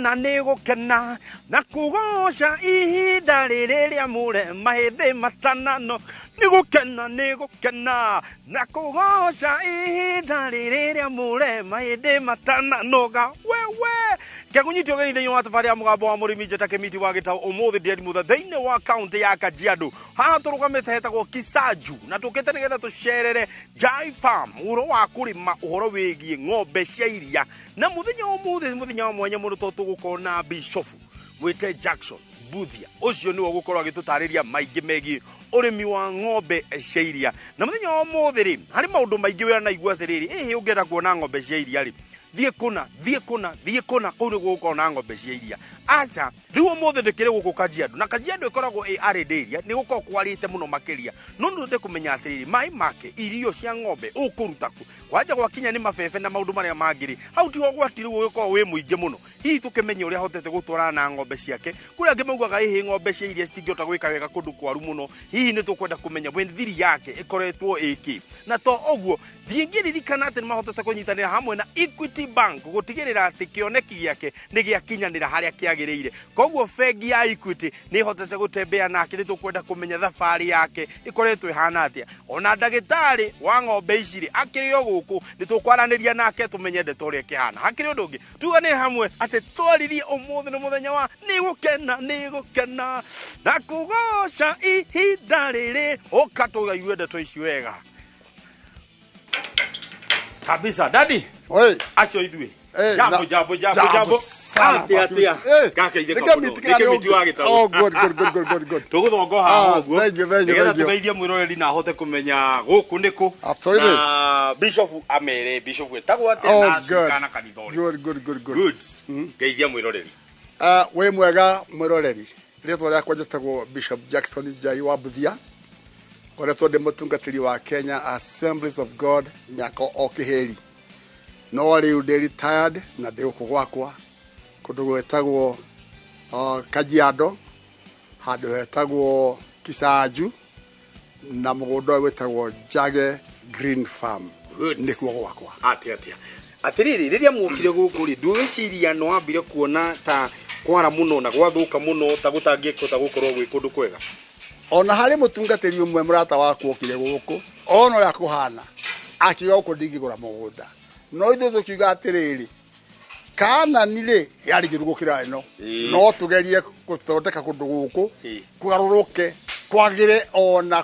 Gũkena nĩ gũkena na kũgoca ihinda rĩrĩ rĩa mũre mahĩndĩ matanano. Nĩ gũkena nĩ gũkena na kũgoca ihinda rĩrĩ rĩa mũre mahĩndĩ matananoga. Wewe kĩgunyitio ũgeni thĩinĩ wa thabarĩ ya mũgambo wa mũrĩmi njeta kĩmiti wa gĩtaũ ũmũthĩ ndĩari mũtha thĩinĩ wa kaũntĩ ya Kajiado. Haha tũrũgamĩte hetagwo Kisaju na tũkĩte nĩgetha tũcerere Jai Farm ũhoro wa kũrĩma ũhoro wĩgiĩ ng'ombe cia iria. Na mũthenya ũmũthĩ nĩ mũthenya wa mwanya mũno tondũ tũgũkorwo na Bishofu mwĩte Jackson Mbuthia ũcio nĩwe ũgũkorwo agĩtũtarĩria maingĩ megiĩ ũrĩmi wa ng'ombe cia iria. Na mũthenya wa ũmũthĩ rĩ, harĩ maũndũ maingĩ wanaigua atĩrĩrĩ, ĩhĩ ũngĩenda kuona ng'ombe cia iria rĩ, thiĩ kũna, thiĩ kũna, thiĩ kũna, kũu nĩguo gũkorwo na ng'ombe cia iria. Aca, rĩu ũmũthĩ ndĩkĩrĩ gũkũ Kajiado, na Kajiado ĩkoragwo ĩ arid area, nĩ gũkoragwo kwarĩte mũno makĩria. No nĩ kũmenya atĩrĩrĩ, maĩ make, irio cia ng'ombe ũkũruta kũ? Kwanja gwakinya nĩ mabebe na maũndũ marĩa mangĩ rĩ, hau tiho ũgwati rĩu ũgĩkorwo wĩ mũingĩ mũno. Hihi tũkĩmenye ũrĩa ahotete gũtwarana na ng'ombe ciake. Kũrĩ angĩ maugaga ĩhĩ ng'ombe cia iria citingĩhota gwĩka wega kũndũ kwaru mũno. Hihi nĩ tũkwenda kũmenya we thiri yake ĩkoretwo ĩkĩ. Na to ũguo, thiĩ ngĩririkana atĩ nĩ mahotete kũnyitanĩra hamwe na Equity Bank gũtigĩrĩra atĩ kĩoneki gĩake nĩ gĩakinyanĩra harĩa kĩagĩrĩire. Koguo bengi ya Equity nĩ ĩhotete gũtembea nake, nĩ tũkwenda kũmenya thabarĩ yake ĩkoretwo ĩhana atĩa. Ona ndagĩtarĩ wa ng'ombe ici rĩ, akĩrĩ o gũkũ, nĩ tũkwaranĩria nake tũmenye ndeto ũrĩa ĩkĩhana. Hakĩrĩ ũndũ ũngĩ, tuganĩre hamwe atĩ twaririe ũmũthĩ nĩ mũthenya wa nĩ gũkena nĩ gũkena na kũgoca ihinda rĩrĩ. Ũka tũgaigue ndeto ici wega kabisa. Dadi, Oi. acio ithuĩ. Eh, Jambo, jambo, jambo, jambo. Sana. Atia, atia. Eh, Gakeithĩka nĩkĩo mũno. miti kana Nĩkĩo miti wa nĩ ũngĩ? gĩtaũ. Oh, good, good, good, good, good, good. Tũgũthongo haha Ah, ũguo thank you, thank you, nĩgetha thank you. tũgeithie mwĩroreri na ahote kũmenya gũkũ nĩkũ. Absolutely. Na bishop amere bishop etagwo atĩa Oh, na good. acikana kanitha ũrĩkũ. Good, good, good, good. Good. Geithia mwĩroreri. Ah, wĩ mwega mwĩroreri. Rĩtwa rĩakwa njĩtagwo Bishop Jackson Njai wa Mbuthia. Ngoretwo ndĩ mũtungatĩri wa Kenya Assemblies of God mĩaka o kĩhĩri. No rĩu ndĩ retired na ndĩ gũkũ gwakwa kũndũ gwĩtagwo Kajiado, handũ hetagwo Kisaju na mũgũnda ũyũ wĩtagwo Njage Green Farm. Good. Nĩkuo gwakwa. Atia, atia. Atĩrĩrĩ, rĩrĩa muokire gũkũ rĩ, ndũgwĩciria nĩ wambire kuona ta kwara mũno na gwathũka mũno ta gũtangĩkota gũkorwo gwĩ kũndũ kwega? Ona harĩ mũtungatĩri ũmwe mũrata wakwa okire gũkũ ona ũrĩa kũhana akiuga gũkũ ndingĩgũra mũgũnda, no ithuĩ tũkiuga atĩrĩrĩ, Kanani rĩ yarĩ njũru gũkĩra ĩno. No tũgerie gũthondeka kũndũ gũkũ kũgarũrũke kwagĩre ona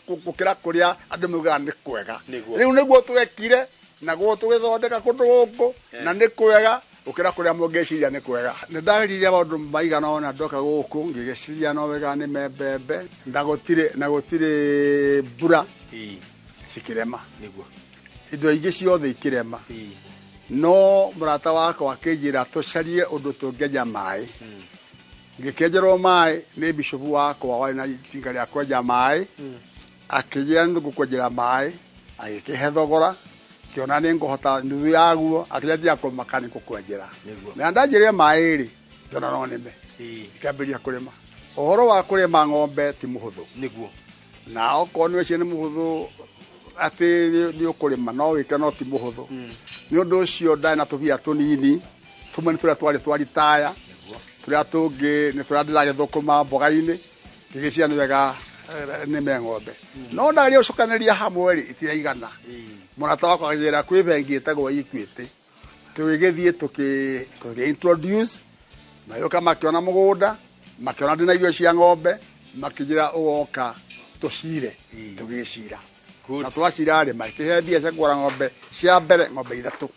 gũkĩra kũrĩa andũ maugaga nĩ kwega. Rĩu nĩguo twekire naguo tũgĩthondeka kũndũ gũkũ na nĩ kwega gũkĩra kũrĩa mũngĩciria nĩ kwega. Nĩ ndageririe maũndũ maigana ũna ndoka gũkũ ngĩgĩciria no wega nĩ mbembe na gũtirĩ mbura cikĩrema. Indo ingĩ ciothe ikĩrema. No mũrata wakwa akĩnjĩra tũcarie ũndũ tũngĩenja maĩ. Ngĩkĩenjerwo maĩ nĩ bishop wakwa warĩ na itinga rĩa kwenja maĩ. Akĩnjĩra nĩ ngũkwenjera maĩ, agĩkĩhe thogora, ngĩona nĩ ngũhota nuthu yaguo, akĩnjĩra tiga kũmaka nĩ ngũkwenjera. Na ndanjĩrire maĩ rĩ, ngĩona no nĩme. Ngĩambĩrĩria kũrĩma. Ũhoro wa kũrĩma ng'ombe ti mũhũthũ. Na okorwo nĩ weciria nĩ mũhũthũ atĩ nĩ ũkũrĩma no wĩke no ti mũhũthũ. Nĩ ũndũ ũcio ndarĩ na tũbia tũnini, tũmwe nĩ tũrĩa twarĩ twa ritaya, tũrĩa tũngĩ nĩ tũrĩa ndĩragĩthũkũma mboga-inĩ, ngĩgĩciria nĩ wega nĩme ng'ombe. No ndarĩ ũcokanĩria hamwe rĩ, itiraigana. Mũrata wakwa akĩnjĩra kwĩ bengi ĩtagwo Equity. Tũgĩgĩthiĩ tũkĩ introduce, magĩũka makĩona mũgũnda, makĩona ndĩna irio cia ng'ombe, makĩnjĩra ũgoka tũcire, tũgĩcira. Na twacira rĩ, makĩhe mbia cia kũgũra ng'ombe cia mbere, ng'ombe ithatũ.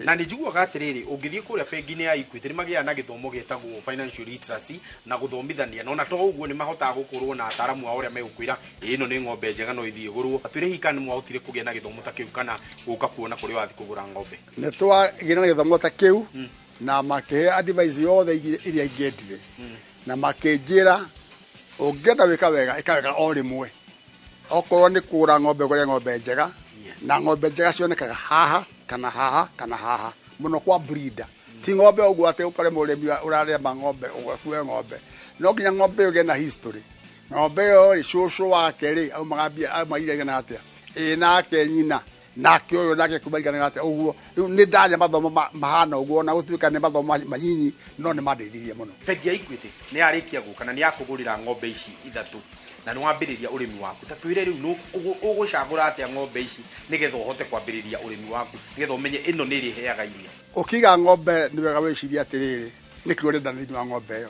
Na nĩ njiguaga atĩrĩrĩ, ũngĩthiĩ kũrĩa bengi-inĩ ya Equity nĩ magĩaga na gĩthomo gĩtagwo financial literacy na gũthomithania, na ona to ũguo nĩ mahotaga gũkorwo na ataaramu ao arĩa megũkwĩra ĩno nĩ ng'ombe njega no ĩthiĩ ĩgũrwo. Atwĩre hihi kana nĩ mwahotire kũgĩa na gĩthomo ta kĩu kana gũka kuona kũrĩa wathiĩ kũgũra ng'ombe? Nĩ twagĩire na gĩthomo ta kĩu na makĩhe advice yothe iria ingĩendire. Na makĩnjĩra ũngĩenda gwĩka wega, ĩka wega o rĩmwe. Okorwo nĩ kũgũra ng'ombe, ũgũre ng'ombe njega. Na ng'ombe njega cionekaga haha kana haha kana haha mũno kwa breeder. Ti ng'ombe ũguo atĩ ũkore mũrĩmi ũrarĩma ng'ombe ũgakue ng'ombe. No nginya ng'ombe ĩyo ĩgĩe na history. Ng'ombe ĩyo rĩ, cũcũ wake rĩ, aumaga mbia, auma iria igana atĩa? Ĩ nake nyina Nake ũyũ nake kumarigana atĩa ũguo. Rĩu nĩ ndarĩa mathomo mahana ũguo, na gũtuĩka nĩ mathomo manyinyi, no nĩ mandeithirie mũno. Bengi ya Equity nĩ yarĩkia gũka na nĩ yakũgũrĩra ng'ombe ici ithatũ, na nĩ wambĩrĩria ũrĩmi waku. Ta twĩre rĩu ũgũcagũra atĩa ng'ombe ici nĩgetha ũhote kwambĩrĩria ũrĩmi waku, nĩgetha ũmenye ĩno nĩ ĩrĩheaga iria. Ũkĩiga ng'ombe nĩ wega wĩcirie atĩrĩrĩ, nĩkĩ ũrenda thĩinĩ wa ng'ombe ĩyo,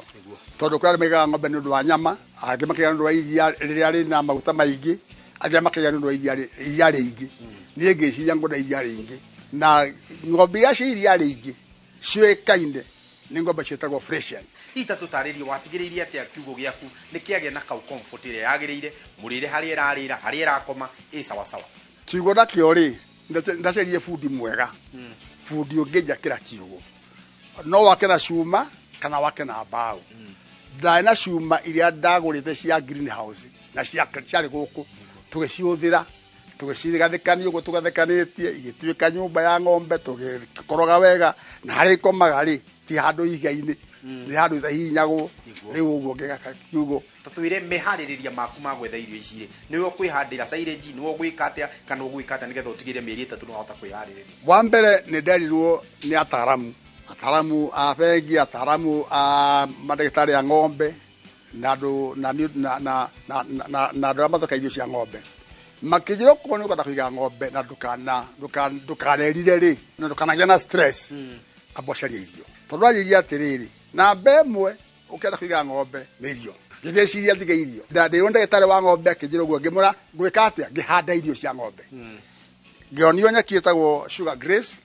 tondũ kũrĩ arĩa maigaga ng'ombe nĩ ũndũ wa nyama, angĩ makaiga nĩ ũndũ wa iria rĩrĩa rĩna maguta maingĩ, angĩ makaiga nĩ ũndũ wa iria rĩingĩ. Niĩ ngĩciria ngwenda iria rĩingĩ, na ng'ombe iria cia iria rĩingĩ ciũĩkaine nĩ ng'ombe ciĩtagwo Fresian. Hihi ta tũtarĩrie watigĩrĩirie atĩa kiugo gĩaku nĩ kĩagĩa na kau comfort ĩrĩa yagĩrĩire, mũrĩre harĩa ĩrarĩra, harĩa ĩrakoma ĩ sawasawa? Kiugo nakĩo rĩ, ndacerire bundi mwega, bundi ũngĩnjakĩra kiugo, no wake na cuma kana wake na mbaũ. Ndarĩ na cuma iria ndagũrĩte cia greenhouse na ciarĩ gũkũ, tũgĩcihũthĩra, tũgĩcigathĩkania ũguo tũgathĩkanĩtie, igĩtuĩka nyũmba ya ng'ombe, tũgĩkoroga wega, na harĩa ikomaga rĩ ti handũ ihiga-inĩ, nĩ handũ itahihinyagwo. Rĩu ũguo ngĩgaka kiugo. Ta twĩre meharĩrĩria maku ma gwetha irio ici rĩ, nĩwe ũkwĩhandĩra silage, nĩwe ũgwĩka atĩa, kana ũgwĩka atĩa nĩgetha ũtigĩrĩre mĩeri 3 nĩ wahota kwĩharĩrĩria? Wa mbere nĩ nderirwo nĩ ataramu, ataramu a bengi, ataramu a mandagĩtarĩ a ng'ombe, na andũ na na na na na andũ arĩa mathondekaga irio cia ng'ombe, makĩnjĩra okorwo nĩ ũkwenda kũiga ng'ombe na ndũkanerire rĩ, na ndũkanagĩe na stress, amba ũcarie irio. Tondũ anjĩrire atĩrĩrĩ, namba ĩmwe ũkĩenda kũiga ng'ombe nĩ irio. Ngĩgĩciria ndige irio. Ndandeirwo ndagĩtarĩ wa ng'ombe akĩnjĩra ũguo, ngĩmwĩra ngwĩka atĩa, ngĩhanda irio cia ng'ombe. Ngĩonio nyeki ĩtagwo Sugar Grace,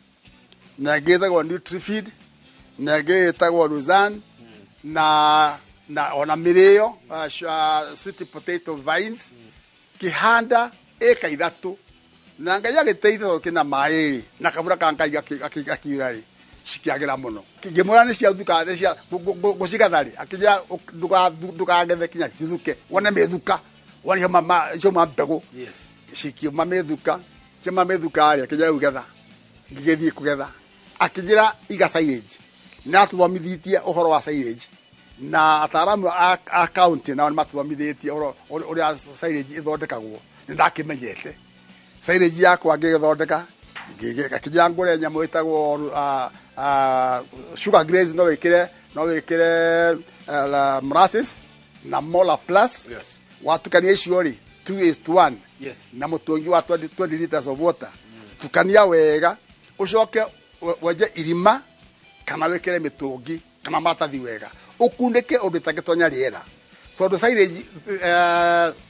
na ĩngĩ ĩtagwo Nutrifeed, na ĩngĩ ĩtagwo Luzerne, na ona mĩrĩo, sweet potato vines. Ngĩhanda ĩka 3, na Ngai agĩteithia tondũ kĩna maĩ rĩ, na kabura ka Ngai gakiura rĩ, cikĩagĩra mũno. Ngĩmwĩra nĩ ciathuka, nĩ cia gũcigetha rĩ, akĩnjĩra ndũkagethe kinya cithuke, wone mĩthuka, wone ciauma mbegũ. Cikiuma mĩthuka, ciauma mĩthuka rĩ, akĩnjĩra rĩu getha. Ngĩgĩthiĩ kũgetha. Akĩnjĩra iga silage. Nĩ atũthomithĩtie ũhoro wa silage, na ataramu a county nao nĩ matũthomithĩtie ũhoro ũrĩa silage ĩthondekagwo. Nĩ ndakĩmenyete silage yakwa ngĩgĩthondeka, akĩnjĩra ngũre nyamũ ĩtagwo Sugar Grace, no wĩkĩre molasses na Mola Plus. Watukania icio rĩ, 2:1. Na mũtũngi wa 20 liters of water. Tukania wega, ũcoke wenje irima kana wĩkĩre mĩtũngi kana maratathi wega, ũkunĩke ũndũ ĩtangĩtonya rĩera, tondũ silage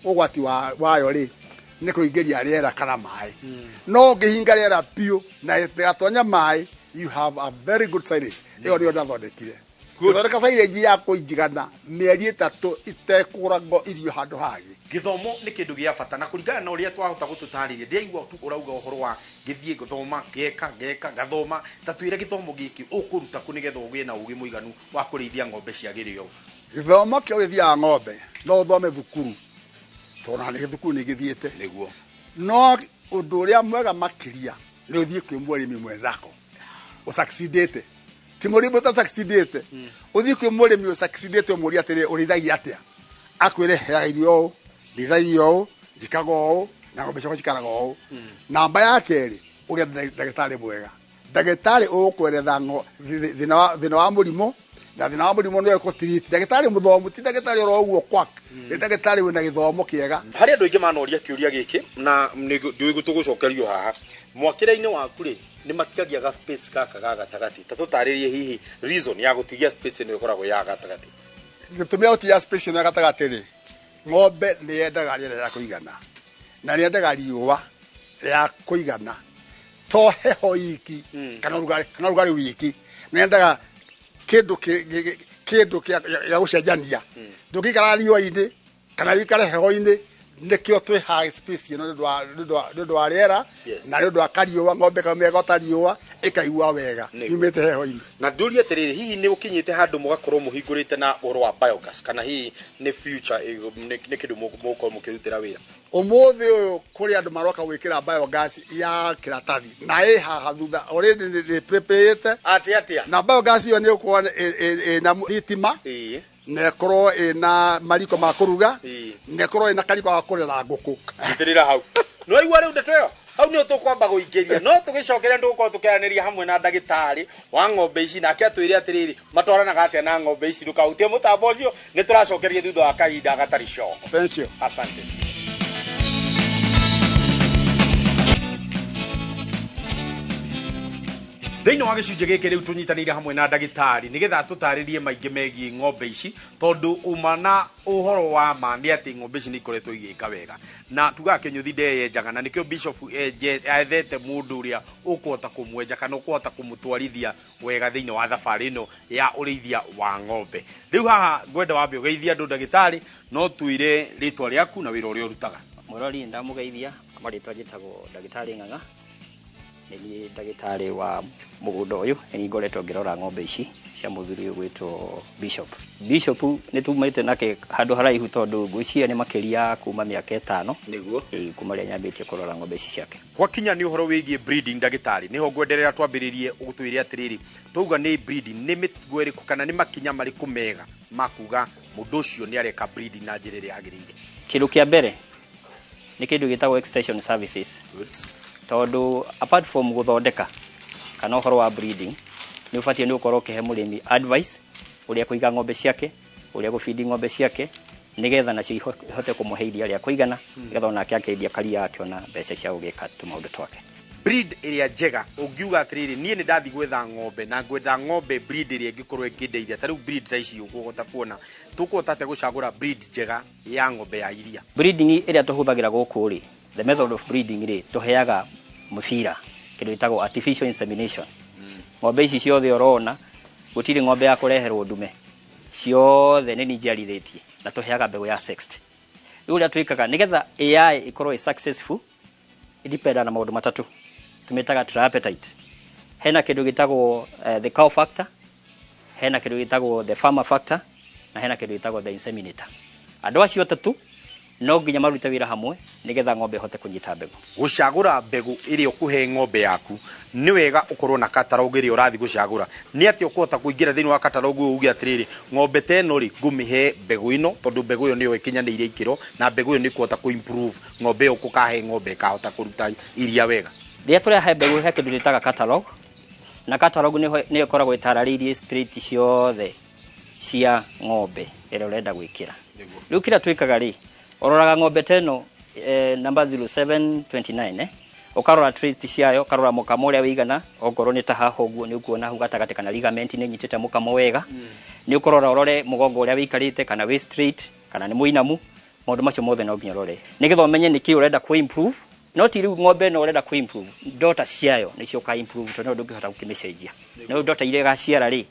ũgwati wayo rĩ nĩ kũingĩria rĩera kana maĩ. No ũngĩhinga rĩera biũ na ĩtigatonya maĩ, you have a very good silage. Ĩyo nĩyo ndathondekire. Gũthondeka silage ya kũnjigana mĩeri 3 itekũgũra irio handũ hangĩ. Gĩthomo nĩ kĩndũ gĩa bata, na kũringana na ũrĩa twahota gũtũtarĩria, ndĩraigua tu ũrauga ũhoro wa ngĩthiĩ gũthoma, ngeka, ngeka, ngathoma. Ta twĩre gĩthomo gĩkĩ ũkũruta kũ nĩgetha ũgĩe na ũgĩ mũiganu wa kũrĩithia ng'ombe cia gĩrĩo? Gĩthomo kĩa ũrĩithia wa ng'ombe no ũthome thukuru, tondũ na nĩ thukuru nĩ ngĩthiĩte. No ũndũ ũrĩa mwega makĩria nĩ ũthiĩ kwĩ mũrĩmi mwenzako ũsucceedĩte, ti mũrĩmi ũtasucceedĩte. Ũthiĩ kwĩ mũrĩmi ũsucceedĩte ũmũrie atĩrĩ, ũrĩithagia atĩa? Akwĩre heaga irio ũũ, ndĩithagia ũũ, njĩkaga ũũ, na ng'ombe ciakwa cikaraga ũũ. Namba ya kerĩ, ũgĩe ndagĩtarĩ mwega, ndagĩtarĩ ũgũkweretha thĩna wa mũrimũ, na thĩna wa mũrimũ nĩ ũgũtreat. Ndagĩtarĩ mũthomu, ti ndagĩtarĩ oro ũguo quack, nĩ ndagĩtarĩ wĩna gĩthomo kĩega. Harĩ andũ aingĩ manoria kĩũria gĩkĩ na ndiũĩ tũgũcokerio haha. Mwakĩre-inĩ waku rĩ, nĩ matigagia ga space gaka ga gatagatĩ. Ta tũtarĩrie hihi reason ya gũtigia space ĩno ĩkoragwo ya gatagatĩ. Gĩtũmi gĩa gũtigia space ĩno ya gatagatĩ rĩ, ng'ombe nĩ yendaga rĩera rĩa kũigana, na nĩ yendaga riũa rĩa kũigana, to heho iki kana ũrugarĩ, kana ũrugarĩ wiki, nĩ yendaga kĩndũ kĩndũ gĩa gũcenjania. Ndũngĩikara riũa-inĩ kana wĩikare heho-inĩ, nĩkĩo twĩ high space ĩno nĩ ũndũ wa rĩera, na nĩ ũndũ wa kariũa, ng'ombe ĩkamĩgota riũa ĩkaigua wega, yumĩte heho-inĩ. Na ndũrie atĩrĩrĩ, hihi nĩ ũkinyĩte handũ mũgakorwo mũhingũrĩte na ũhoro wa biogas, kana hihi nĩ future, nĩ kĩndũ mũgũkorwo mũkĩrutĩra wĩra? Ũmũthĩ ũyũ kũrĩ andũ maroka gwĩkĩra biogas ya kĩratathi, na ĩ haha thutha already nĩ prepare-ĩte. Atĩa, atĩa? Na biogas ĩyo nĩ ĩgũkorwo ĩna thitima, na ĩkorwo ĩna mariko ma kũruga, na ĩkorwo ĩna kariko ga kũrera ngũkũ. Nyitĩrĩra hau. Nĩ waigua rĩu ndeto ĩyo? Hau nĩho tũkwamba gũingĩria, no tũgĩcokeria nĩtũgũkorwo tũkĩaranĩria hamwe na ndagĩtarĩ wa ng'ombe ici, nake atwĩre atĩrĩrĩ, matwaranaga atĩa na ng'ombe ici. Ndũkahutie mũtambo ũcio, nĩ tũracokeria thutha wa kahinda gatarĩ coho. Thank you. Asante. Thĩinĩ wa gĩcunjĩ gĩkĩ rĩu tũnyitanĩire hamwe na ndagĩtarĩ nĩgetha tũtarĩrie maingĩ megiĩ ng'ombe ici, tondũ uma na ũhoro wa ma nĩ atĩ ng'ombe ici nĩ ikoretwo igĩka wega, na tugaga kĩnyũthi ndeyenjaga, na nĩkĩo bishop ethete mũndũ ũrĩa ũkũhota kũmwenja kana ũkũhota kũmũtwarithia wega thĩinĩ wa thabarĩ ĩno ya ũrĩithia wa ng'ombe. Rĩu haha ngwenda wambe ũgeithie andũ ndagĩtarĩ, no twĩre rĩtwa rĩaku na wĩra ũrĩa ũrutaga. Mũrori, ndamũgeithia. Marĩtwa njĩtagwo ndagĩtarĩ Ng'ang'a, nĩ niĩ ndagĩtarĩ wa mũgũnda ũyũ, nĩ niĩ ngoretwo ngĩrora ng'ombe ici cia mũthuri ũyũ gwĩtwo Bishop. Bishop nĩ tumĩte nake handũ haraihu, tondũ ngwĩciria nĩ makĩria kuma mĩaka 5. Nĩguo. Ĩĩ, kuma rĩrĩa nyambĩtie kũrora ng'ombe ici ciake. Gwakinya nĩ ũhoro wĩgiĩ breeding, ndagĩtarĩ, nĩho ngwenderera twambĩrĩrie ũgũtwĩre atĩrĩrĩ, twauga nĩ breeding, nĩ mĩtugo ĩrĩkũ kana nĩ makinya marĩkũ mega ma kuga mũndũ ũcio nĩ areka breeding na njĩra ĩrĩa yagĩrĩire? Kĩndũ kĩa mbere nĩ kĩndũ gĩtagwo extension services. Good. Tondũ apart from gũthondeka kana ũhoro wa breeding, nĩ ũbatiĩ nĩ ũkorwo ũkĩhe mũrĩmi advice ũrĩa kũiga ng'ombe ciake, ũrĩa gũbindi ng'ombe ciake, nĩgetha nacio ihote kũmũhe iria rĩa kũigana, nĩgetha onake akĩendia karia akĩona mbeca cia gũgĩka tũmaũndũ twake. Breed ĩrĩa njega ũngiuga atĩrĩrĩ, niĩ nĩ ndathiĩ gwetha ng'ombe na ngwetha ng'ombe breed ĩrĩa ĩngĩkorwo ĩkĩndeithia, ta rĩu breed ta ici ũkũhota kuona, tũkũhota atĩa gũcagũra breed njega ya ng'ombe ya iria? Breeding ĩrĩa tũhũthagĩra gũkũ rĩ, the method of breeding rĩ, tũheaga mũbira kĩndũ gĩtagwo artificial insemination. Ng'ombe ici ciothe ũrona, gũtirĩ ng'ombe ya kũreherwo ndume, ciothe nĩ njiarithĩtie, na tũheaga mbegũ ya sexed. Rĩu ũrĩa twĩkaga nĩgetha AI ĩkorwo ĩ successful, ĩdependa na maũndũ matatũ tũmĩtaga tripartite. Hena kĩndũ gĩtagwo the cow factor, hena kĩndũ gĩtagwo the farmer factor, na hena kĩndũ gĩtagwo the inseminator. Andũ acio atatũ no nginya marute wĩra hamwe nĩgetha ng'ombe ĩhote kũnyita mbegũ. Gũcagũra mbegũ ĩrĩa ũkũhe ng'ombe yaku, nĩ wega ũkorwo na catalogue ĩrĩa ũrathiĩ gũcagũra. Nĩ atĩa ũkũhota kũingĩra thĩinĩ wa catalogue ũyũ uge atĩrĩrĩ, ng'ombe ta ĩno rĩ, ngũmĩhe mbegũ ĩno tondũ mbegũ ĩyo nĩyo ĩkinyanĩire ikĩro, na mbegũ ĩyo nĩ ĩkũhota kũ-improve ng'ombe ĩyo, ũkahe ng'ombe ĩkahota kũruta iria wega. Rĩrĩa tũrehe mbegũ he kĩndũ gĩtaga catalogue, na catalogue nĩyo ĩkoragwo ĩtarĩirie trait ciothe cia ng'ombe ĩrĩa ũrenda gwĩkĩra. Rĩu kĩrĩa twĩkaga rĩ, ũroraga ng'ombe ta ĩno, number 0729, ũkarora trait ciayo, ũkarora mũkamo ũrĩa wĩigana, okorwo nĩ ta haha ũguo nĩ ũkuona hau gatagatĩ kana ligament nĩ ĩnyitĩte mũkamo wega. Nĩ ũkũrora ũrore mũgongo ũrĩa wĩikarĩte, kana wĩ straight kana nĩ mũinamu. Maũndũ macio mothe no nginya ũrore nĩgetha ũmenye nĩkĩ ũrenda kũ improve. No ti rĩu ng'ombe ĩno ũrenda kũ improve, daughter ciayo nĩcio ũka improve, tondũ no ndũngĩhota gũkĩmĩcenjia. No daughter iria ĩgaciara rĩ,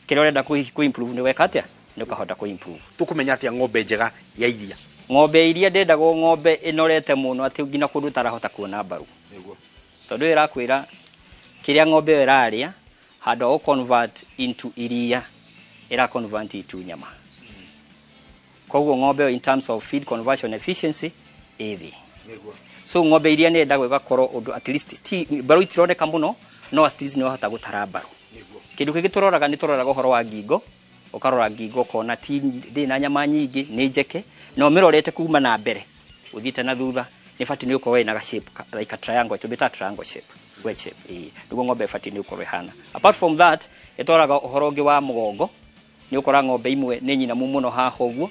kĩrĩa ũrenda kũ improve nĩ weka atĩa, nĩ ũkahota kũ improve. Tũkũmenya atĩa ng'ombe njega ya iria? Ng'ombe iria ndendagwo ng'ombe ĩnorete mũno atĩ nginya kũndũ ũtarahota kuona mbaru. Tondũ ĩrakwĩra kĩrĩa ng'ombe ĩyo ĩrarĩa, handũ ha gũ convert into iria, ĩra convert into nyama. Koguo ng'ombe ĩyo in terms of feed conversion efficiency ĩ thĩ. So ng'ombe iria nĩ yendagwo ĩgakorwo ũndũ at least ti mbaru itironeka mũno, no at least nĩ wahota gũtara mbaru. Kĩndũ kĩngĩ tũroraga nĩ tũroraga ũhoro wa ngingo, ũkarora ngingo ũkona ti ndĩrĩ na nyama nyingĩ, nĩ njeke, na ũmĩrorete kuma na mbere ũthiĩte na thutha, nĩ batiĩ nĩ ũkorwo ĩna ga shape like a triangle, tũmĩtaga triangle shape, wedge shape, ĩĩ, nĩguo ng'ombe ĩbatiĩ nĩ gũkorwo ĩhana. Apart from that, ĩtwaraga ũhoro ũngĩ wa mũgongo, nĩ ũkora ng'ombe imwe nĩ nyinamu mũno haha ũguo,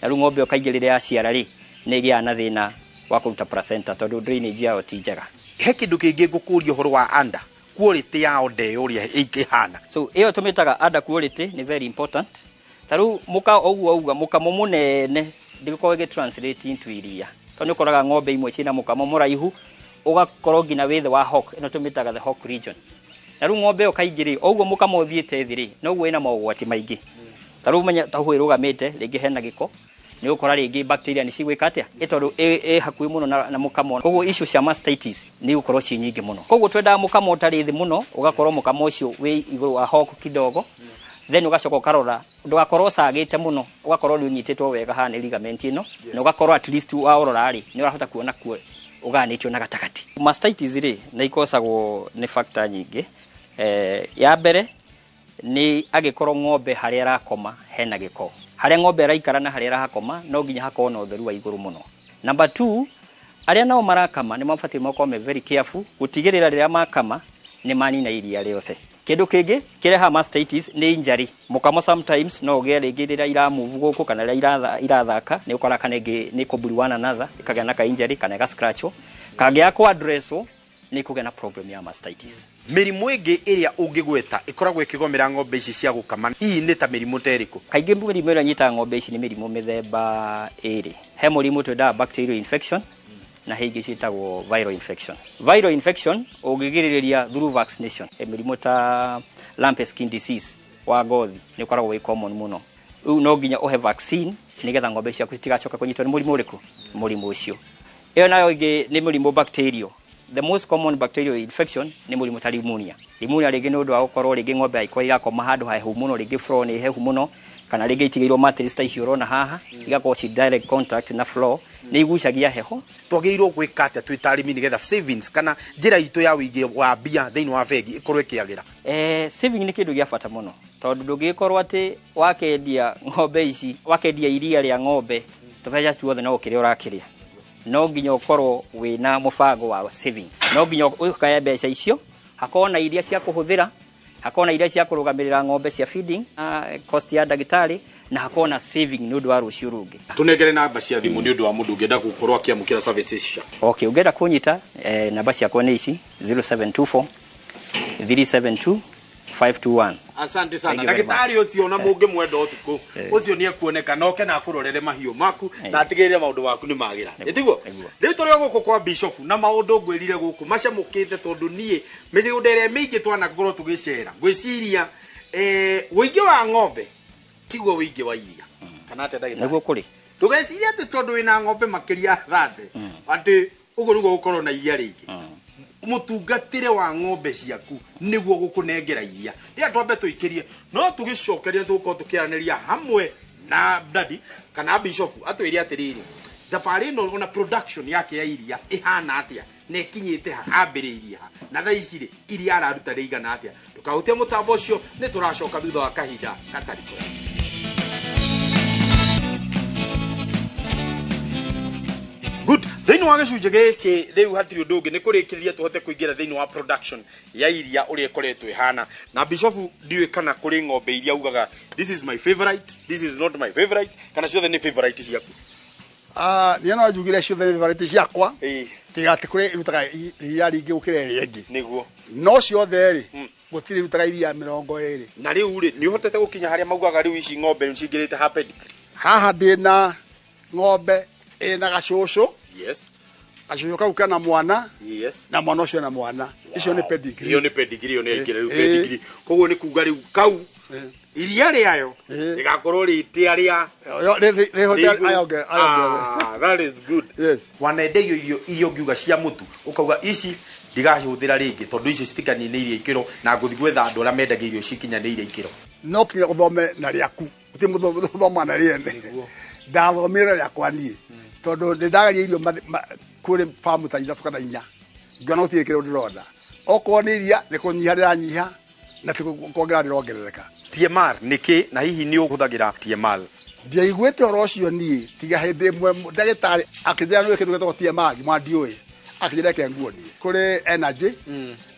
na rĩu ng'ombe ĩyo kaingĩ rĩrĩa yaciara rĩ, nĩ ĩgĩaga na thĩna wa kũruta placenta tondũ drainage yayo ti njega. He kĩndũ kĩngĩ ngũkũria ũhoro wa under quality yao ndeo ũrĩa ĩkĩhana. So ĩyo tũmĩtaga under quality nĩ very important. Ta rĩu mũka ũguo auga mũkamo mũnene ndĩgũkorwo ĩgĩ translate into iria, tondũ nĩ ũkoraga ng'ombe imwe ciĩna mũkamo mũraihu ũgakorwo nginya wĩ thĩ wa hock, ĩno tũmĩtaga the hock region. Na rĩu ng'ombe ĩyo kaingĩ rĩ, o ũguo mũkamo ũthiĩte thĩ rĩ, noguo ĩna mogwati maingĩ. Ta rĩu menya ta ũguo ĩrũgamĩte rĩngĩ hena gĩko, nĩ ũgũkora rĩngĩ bacteria nĩ cigwĩka atĩa, ĩ tondũ ĩ hakuhĩ mũno na mũkamo. Koguo issue cia mastitis nĩ igũkorwo ciĩ nyingĩ mũno. Koguo twendaga mũkamo ũtarĩ thĩ mũno, ũgakorwo mũkamo ũcio wĩ igũrũ wa hock kidogo, then ũgacoka ũkarora ndũgakorwo ũcagĩte mũno, ũgakorwo nĩ ũnyitĩtwo wega haha nĩ ligament ĩno, na ũgakorwo at least waũrora rĩ, nĩ ũrahota kuona kuo ũgayanĩtio na gatagatĩ. Mastitis rĩ, nĩ ikosagwo nĩ factor nyingĩ. Ya mbere nĩ angĩkorwo ng'ombe harĩa ĩrakoma hena gĩko, harĩa ng'ombe ĩraikara na harĩa ĩrakoma no nginya hakorwo na ũtheru wa igũrũ mũno. Number 2, Arĩa nao marakama nĩ mabatiĩ makorwo me very careful gũtigĩrĩra rĩrĩa makama nĩ manina iria rĩothe. Kĩndũ kĩngĩ kĩrehaga mastitis nĩ injury. Mũkamo sometimes no ũgĩe rĩngĩ rĩrĩa iramove gũkũ kana rĩrĩa irathaka, nĩ ũkoraga kana ĩngĩ nĩ kũburi one another, ĩkagĩa na ka injury kana ĩga scratchwo. Kangĩaga kũ addresswo nĩ kũgĩa na problem ya mastitis. Mĩrimũ ĩngĩ ĩrĩa ũngĩgweta ĩkoragwo ĩkĩgomera ng'ombe ici cia gũkama hihi nĩ ta mĩrimũ ta ĩrĩkũ? Kaingĩ mĩrimũ ĩrĩa ĩnyitaga ng'ombe ici nĩ mĩrimũ mĩthemba ĩrĩ. He mũrimũ twĩtaga bacterial infection na he ingĩ ciĩtagwo viral infection. Viral infection ũngĩgirĩrĩria through vaccination. Mĩrimũ ta lumpy skin disease wa ngothi nĩ ũkoragwo wĩ common mũno. Rĩu no nginya ũhe vaccine nĩgetha ng'ombe ciaku citigacoka kũnyitwo nĩ mũrimũ ũrĩkũ? Mũrimũ ũcio. Ĩyo nayo ĩngĩ nĩ mũrimũ bacterial. The most common bacterial infection nĩ mũrimũ ta pneumonia. Pneumonia rĩngĩ nĩ ũndũ wa gũkorwo rĩngĩ ng'ombe angĩkorwo irakoma handũ hahehu mũno, rĩngĩ floor nĩ hehu mũno, kana rĩngĩ itigĩirwo mattress ta icio ũrona haha, igakorwo ci direct contact na floor, nĩ igucagia heho. Twagĩrĩirwo gwĩka atĩa twĩ ta arĩmi nĩgetha savings kana njĩra itũ ya ũigi wa mbia thĩinĩ wa bengi ĩkorwo ĩkĩagĩra? Saving nĩ kĩndũ gĩa bata mũno, tondũ ndũngĩgĩkorwo atĩ wakendia ng'ombe ici, wakendia iria rĩa ng'ombe, tũbeca tuothe no gũkĩrĩa ũrakĩrĩa. No nginya ũkorwo wĩna mũbango wa saving. No nginya ũkaye mbeca icio, hakorwo na iria cia kũhũthĩra, hakorwo na iria cia kũrũgamĩrĩra ng'ombe cia feeding, cost ya ndagĩtarĩ, na hakorwo na saving nĩ ũndũ wa rũciũ rũngĩ. Tũnengere namba cia thimũ nĩ ũndũ wa mũndũ ũngĩenda gũkorwo akĩamũkĩra services cia. Okay, ũngĩenda kũnyita, namba ciakwa nĩ ici 0724 372 521. Asante sana. Ndagĩtarĩ ũcio ona mũngĩmwenda ũtukũ ũcio nĩ ekuoneka na oke na akũrorere mahiũ maku na atigĩrĩre maũndũ maku nĩ magĩra. Ĩtiguo? Rĩu tũrĩ o gũkũ kwa Bishop na maũndũ ngwĩrire gũkũ macamũkĩte tondũ niĩ mĩgũnda ĩrĩa mĩingĩ twanakorwo tũgĩcera ngwĩciria ũingĩ wa ng'ombe tiguo ũingĩ wa iria. Kana atĩa ndagĩtarĩ? Nĩguo kũrĩ. Ndũgecirie atĩ tondũ wĩna ng'ombe makĩria 30 atĩ ũguo nĩguo gũkorwo na iria rĩingĩ. Mũtungatĩre wa ng'ombe ciaku nĩguo gũkũnengera iria. Rĩrĩa twambe tũikĩrie no tũgĩcokeria tũgũkorwo tũkĩaranĩria hamwe na dadi kana Bishop atwĩre atĩrĩrĩ, thabarĩ ĩno ona production yake ya iria ĩhana atĩa na ĩkinyĩte ha, ambĩrĩirie ha, na thaa ici rĩ iria araruta rĩigana atĩa. Ndũkahutie mũtambo ũcio, nĩ tũracoka thutha wa kahinda gatarĩ kũraihu. Good. Thĩinĩ wa gĩcunjĩ gĩkĩ rĩu hatirĩ ũndũ ũngĩ nĩ kũrĩkĩrĩria tũhote kũingĩra thĩinĩ wa production ya iria ũrĩa ĩkoretwo ĩhana. Na Bishop ndiũĩ kana kũrĩ ng'ombe iria ugaga this is my favorite, this is not my favorite, kana ciothe nĩ favorite ciaku? Niĩ no njugire ciothe nĩ favorite ciakwa. Tiga atĩ kũrĩ irutaga iria rĩingĩ gũkĩra ĩrĩa ĩngĩ. Nĩguo. No ciothe rĩ, gũtirĩ irutaga iria 20. Na rĩu rĩ, nĩ ũhotete gũkinya harĩa maugaga rĩu ici ng'ombe nĩ cingĩrĩte ha pedigree? Haha ndĩna ng'ombe ĩna gacũcũ. Yes. Gacũcũ kau kena mwana. Yes. Na mwana ũcio na mwana. Icio nĩ pedigree. Iyo nĩ pedigree, iyo nĩ yaingĩra rĩu pedigree. Koguo nĩ kuga rĩu kau iria rĩayo rĩgakorwo rĩtĩa rĩa that is good. Yes. Wanenderio irio iria ũngiuga cia mũtu ũkauga ici ndigacihũthĩra rĩngĩ tondũ icio citikinyanĩirie ikĩro na ngũthiĩ gwetha andũ arĩa mendagia irio cikinyanĩirie ikĩro. No kinya ũthome na rĩaku, gũtirĩ mũndũ ũthoma na rĩene. Ndathomire na rĩakwa niĩ tondũ nĩ ndageria irio kũrĩ famu ta 3 kana 4 ngĩona gũtirĩ kĩndũ ndĩrona. Okorwo nĩ iria nĩ kũnyiha rĩranyiha na ti kuongerera rĩrongerereka. TMR nĩ kĩ na hihi nĩ ũhũthagĩra TMR? Ndiaiguĩte ũhoro ũcio niĩ tiga hĩndĩ ĩmwe ndagĩtarĩ akĩnjĩra nĩ kĩndũ gĩtagwo TMR, ngĩmwĩra ndiũĩ, akĩnjĩra reke nguonie. Kũrĩ energy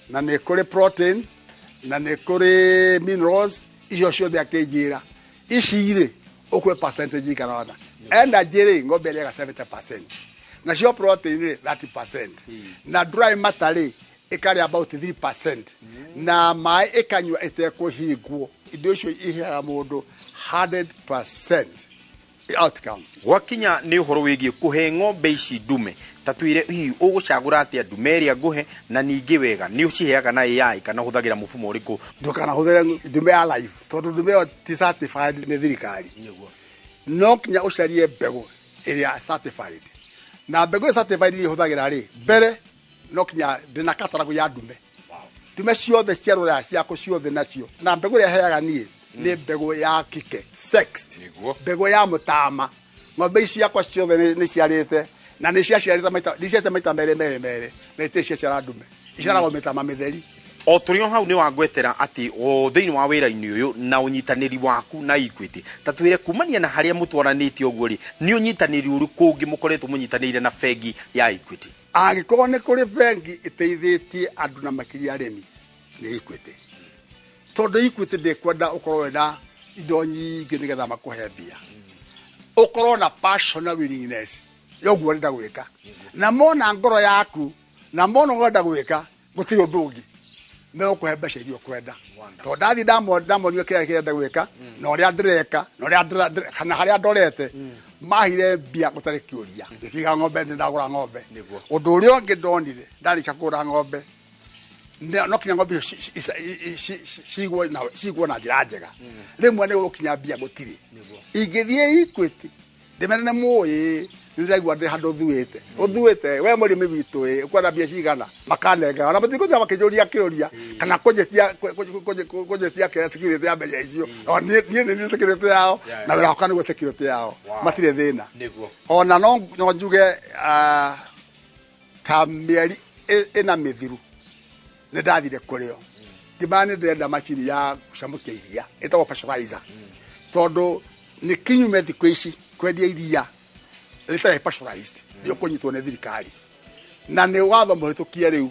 na nĩ kũrĩ protein na nĩ kũrĩ minerals, icio ciothe akĩnjĩra ici rĩ ũkwe percentage igana ũna. Energy rĩ ng'ombe ĩrĩaga 70%, nacio protein rĩ 30%, na dry matter rĩ ĩkarĩa about 3%, na maĩ ĩkanyua ĩtekũhingwo. Indo icio iheaga mũndũ 100% outcome. Gwakinya nĩ ũhoro wĩgiĩ kũhe ng'ombe ici ndume, ta twĩre hihi ũgũcagũra atĩa ndume ĩrĩa ngũhe, na ningĩ wega nĩ ũciheaga na AI kana ũhũthagĩra mũfumo ũrĩkũ? Ndũkanahũthĩre ndume ya live tondũ ndume ĩyo ti certified nĩ thirikari. No nginya ũcarie mbegũ ĩrĩa certified, na mbegũ ĩrĩa certified iria hũthagĩra rĩ, mbere no nginya ndĩna kataragu ya ndume. Ndume ciothe cia rũraya ciakũ ciothe nacio, na mbegũ ĩrĩa heaga niĩ nĩ mbegũ ya kike sexed, mbegũ ya mũtama. Ng'ombe ici ciakwa ciothe nĩ ciarĩte na nĩ ciaciarĩte maita, nĩ ciarĩte maita merĩ merĩ merĩ, na itirĩ ciaciara ndume, iciaragwo mĩtama mĩtheri. O tũrĩ o hau nĩ wangwetera atĩ o thĩinĩ wa wĩra-inĩ ũyũ na ũnyitanĩri waku na Equity, ta twĩre kumania na harĩa mũtwaranĩte ũguo rĩ, nĩ ũnyitanĩri ũrĩkũ ũngĩ mũkoretwo mũnyitanĩire na bengi ya Equity? Angĩkorwo nĩ kũrĩ bengi ĩteithĩtie andũ na makĩria arĩmi, nĩ Equity. Tondũ Equity ndĩkwenda ũkorwo wĩna indo nyingĩ nĩgetha makũhe mbia. Ũkorwo na passion na willingness ya ũguo ũrenda gwĩka. Na mona ngoro yaku, na mona ũrenda gwĩka, gũtirĩ ũndũ ũngĩ. Megũkũhe mbeca iria ũkwenda. Tondũ ndathiĩ ndamonia kĩrĩa kĩrenda gwĩka, na ũrĩa ndĩreka, na ũrĩa kana harĩa ndorete, mahire mbia gũtarĩ kĩũria. Ngĩkiga ng'ombe, nĩ ndagũra ng'ombe. Ũndũ ũrĩa ũngĩ ndonire, ndarĩkia kũgũra ng'ombe, no kinya ng'ombe icio cigwo na njĩra njega. Rĩmwe nĩ gũkinya mbia gũtirĩ. Ingĩthiĩ Equity, ndĩmere nĩ mũĩ, nĩ ndĩraigua ndĩ handũ thuĩte. Ũthuĩte, we mũrĩmi witũ ĩ, ũkwenda mbia cigana? Makanengera. Ona matikũnjĩra makĩnjũria kĩũria, kana kũnjĩtia kĩrĩa security ya mbeca icio. Niĩ nĩ niĩ security yao, na wĩra wakwa nĩguo security yao. Matirĩ thĩna. Ona no njuge ta mĩeri ĩna mĩthiru, nĩ ndathire kũrĩ o. Ngĩmera nĩ ndĩrenda macini ya gũcamũkia iria, ĩtagwo pasteurizer. Tondũ nĩ kinyume thikũ ici kwendia iria rĩtarĩ pasteurized, nĩ ũkũnyitwo nĩ thirikari. Na nĩ watho mũhĩtũkie rĩu.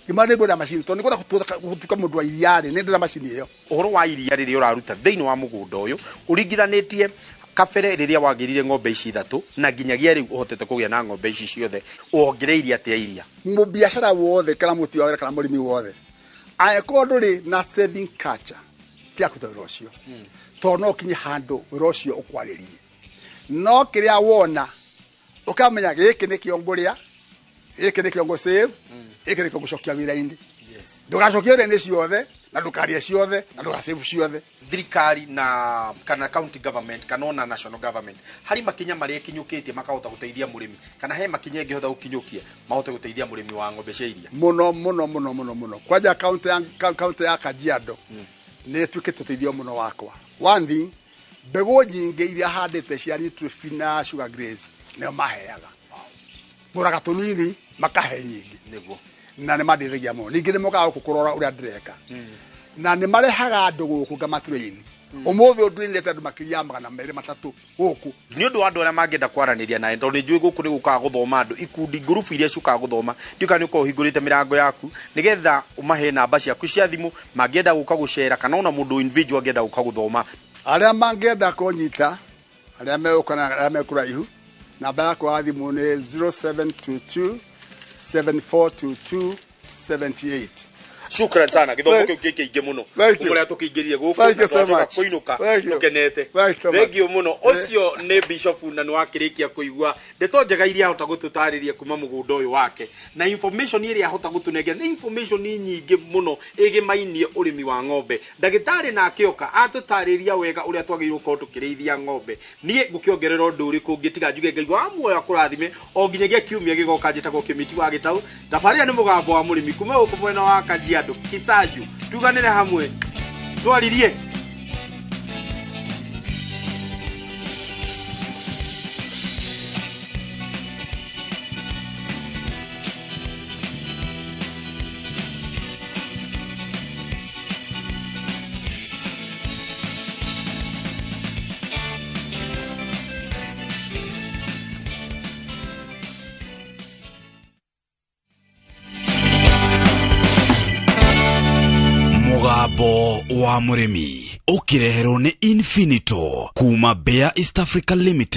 Ngĩmera nĩ ngwenda macini, tondũ nĩ ngwenda gũtuĩka mũndũ wa iria rĩ, nĩ ndĩrenda macini ĩyo. Ũhoro wa iria rĩrĩa ũraruta thĩinĩ wa mũgũnda ũyũ, ũringithanĩtie kabere rĩrĩa wagĩrire ng'ombe ici ithatũ na nginyagia rĩu ũhotete kũgĩa na ng'ombe ici ciothe, wongereirie atĩa iria? Mũbiacara wothe kana mũti wa wĩra kana mũrĩmi wothe, angĩkorwo ndũrĩ na saving culture, tiga kũruta wĩra ũcio. Tondũ no ũkinye handũ wĩra ũcio ũkwarĩrie. No kĩrĩa wona, ũkamenya gĩkĩ nĩkĩo ngũrĩa, gĩkĩ nĩkĩo ngũ save, gĩkĩ nĩkĩo ngũcokia wĩra-inĩ. Ndũgacokie wĩra-inĩ ciothe, na ndũkarĩe ciothe, na ndũgasave ciothe. Thirikari na kana county government kana ona national government, harĩ makinya marĩa ĩkinyũkĩtie makahota gũteithia mũrĩmi, kana he makinya ĩngĩhota gũkinyũkia mahote gũteithia mũrĩmi wa ng'ombe cia iria? Mũno, mũno, mũno, mũno, mũno. Kwanja county ya Kajiado, nĩ ĩtuĩkĩte ũteithio mũno wakwa. One thing, mbegũ nyingĩ iria handĩte cia Nutrifina, Sugar Grace, nĩo maheaga. Ngũraga tũnini, makahe nyingĩ. Na nĩ mandeithagia mũno. Ningĩ nĩ mokaga gũkũ kũrora ũrĩa ndĩreka. Na nĩ marehaga andũ gũkũ ngamatrain. Ũmũthĩ ũyũ ndũinĩte andũ makĩria ya 203 gũkũ. Nĩ ũndũ wa andũ arĩa mangĩenda kwaranĩria nawe, tondũ nĩ njũĩ gũkũ nĩ gũkaga gũthoma andũ, ikundi ngurubu iria ciũkaga gũthoma, ndiũĩ kana nĩ ũkoragwo ũhingũrĩte mĩrango yaku, nĩgetha ũmahe namba ciaku cia thimũ, mangĩenda gũka gũcera, kana ona mũndũ individual angĩenda gũka gũthoma. Arĩa mangĩenda kũnyita, arĩa megũka na arĩa me kũraihu, namba yakwa ya thimũ nĩ 0722 7422 78. Shukran sana, gĩthomo kĩu kĩ kĩingĩ mũno. Thank you. Ũmũrĩa tũkĩingĩrire gũkũ, Thank you na so twacoka much. kũinũka Thank you. tũkenete. Thank you so much. Thank you mũno. Ũcio nĩ Bishop na nĩ wakĩrĩkia kũigua ndeto njega iria ahota gũtũtarĩria kuma mũgũnda ũyũ wake, na information ĩrĩa ahota gũtũnengera nĩ information nyingĩ mũno ĩgĩmainie ũrĩmi wa ng'ombe. Ndagĩtarĩ nake oka atũtarĩria wega ũrĩa twagĩrĩirwo gũkorwo tũkĩrĩithia ng'ombe. Niĩ ngũkĩongerera ũndũ ũrĩkũ ũngĩ tiga njuge Ngai wa muoyo akũrathime o nginyagia kiumia gĩgoka. Njĩtagwo Kĩmiti wa Gĩtaũ, tabarĩra nĩ mũgambo wa mũrĩmi kuma gũkũ mwena wa Kajiado Kisaju. Tuganĩre hamwe twaririe. Mũgambo wa mũrĩmi ũkĩreherwo nĩ Infinito kuma Bayer East Africa Limited.